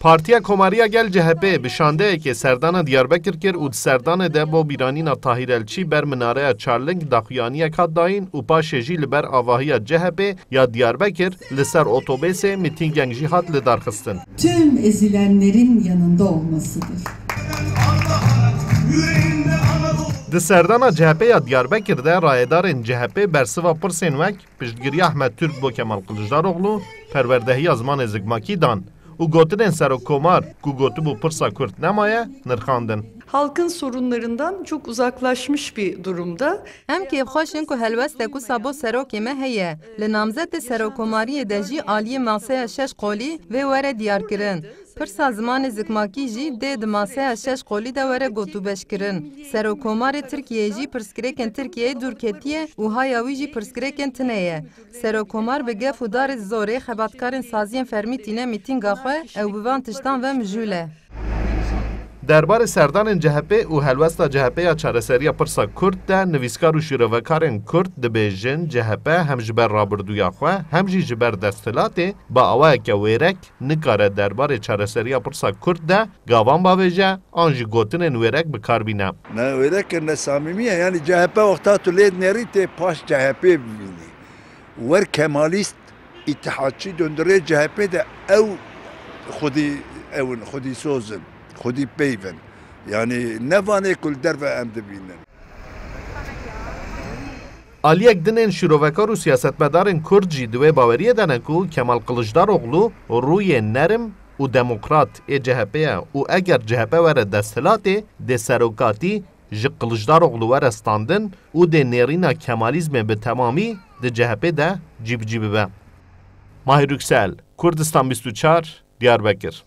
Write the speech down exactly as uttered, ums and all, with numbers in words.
Partiya Komariya Gel C H P bi şandeyekê serdana Diyarbekir kir û di serdanê de bo bîranîna Tahîr Elçî ber minareya Çarling daxuyaniyek hat dayîn û paşê jî li ber avahiya C H P ya Diyarbekir li ser otobêsê mîtîngeng jî hat lidarxistin. Tüm ezilenlerin yanında olmasıdır. Di serdana C H P ya Diyarbekir de rayedarên C H P bersiva pirsên wek piştgiriya Ehmed Türk bo Kemal Kılıçdaroğlu, perwerdehiya zimanê zikmakî dan û gotinên Serokkomar ku gotibû pirsa Kurd nemaye, nirxandin. Halkın sorunlarından çok uzaklaşmış bir durumda. Em kêfxweş in ku helwestek wisa bo serokê me heye. Li namzetê serokkomariyê de jî aliyê maseya şeş qolî vê were diyarkirin. Pirsa zimanê zikmakî jî dê di maseya şeş qolî de were gotûbêjkirin. Serokkomarê Tirkiyeyê jî pirsgirêkên Tirkiyeyê dûr ketiye û haya wî jî pirsgirêkên tune ye. Serokkomar bi gef û darê zorê xebatkarên saziyên fermî tîne mîtînga xwe, ew bi van tiştan ve mijûl e. Derbarê serdanên C H P û helwesta C H P ya çareseriya pirsa Kurd de nivîskar û şîrovekarên Kurd dibêjin, C H P hem ji ber rabirdûya xwe hem jî ji ber desthilatê bi awayeke wêrek nikare derbarê çareseriya pirsa Kurd de gavan bavêje an jî gotinên wêrek bi kar bîne. Me wêrek kirine samîmî ye, yanî C H P wexta tu lê dinêrî tê paş C H P bibînî. Wer Kemalîst, îtihadçî döndürê C H P de ew xwedî ew in, xwedî soz in, xwedî peyv in. Yanî ne vanê ku li derve em dibînin. Aliyek din ên şîrovekar û siyasetmedarên Kurd jî di wê baweriyê de ne ku Kemal Kılıçdaroğlu rûyê nerm û demokrat ê C H P ye û eger C H P were desthilatê, dê serokatî ji Kılıçdaroğlu were standin û dê nêrîna Kemalîzmê bi temamî di C H P de cîbicî bibe. Mahir Yüksel, Kurdistan bîst û çar, Diyarbekir.